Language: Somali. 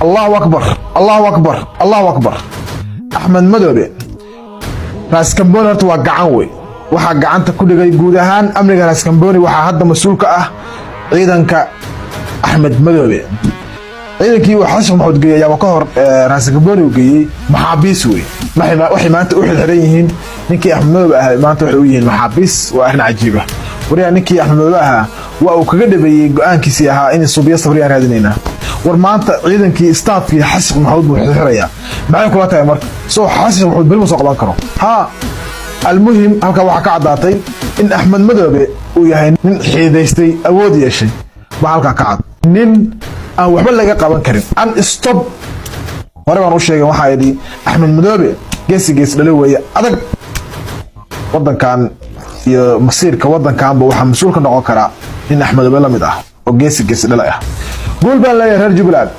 Allahu akbar, Allahu akbar, Allahu akbar. Axmed Madoobe Raaskamboni horta waa gacan wey. Waxaa gacanta ku dhigay guud ahaan amniga Raaskamboni. Waxaa hadda mas-uul ka ah ciidanka Axmed Madoobe. Ciidankii uu Xasan Sheekh Maxamuud geeyey ayaaba ka hor Raaskamboni uu geeyey. Maxaabiis wey. Waxay maanta u xirxiran yihiin ninkii Axmed Madoobe ahaa, maanta waxay u yihiin maxaabiis. Waa arrin cajiiba. Wariyaa, ninkii Axmed Madoobe ahaa waa uu kaga dhabeeyey go-aankiisii ahaa in Suubiya Sabriyaan raadinaynaa. War, maanta ciidankii staafkii Xasan Sheekh Maxamuud buu xirxirayaa. Maxay kula tahay marka? Soo Xasan Sheekh Maxamuud beri ma soo qaban karo. Haa, almuhim, halkaa waxaa ka caddaatay in Axmed Madoobe uu yahay nin xiidaystay, awood yeeshay. Baa halkaa ka cad nin aan waxba laga qaban karin, unstop. Hore baan u sheegay, waxaa idhi Axmed Madoobe geesi gees dhalo weeye adag. Wadankan iyo masiirka wadankanba waxaa mas-uul ka noqon karaa nin Axmed Madoobe la mid ah oo geesi geesi dhalo ah. Guul baan leeyahay reer Jubbaland.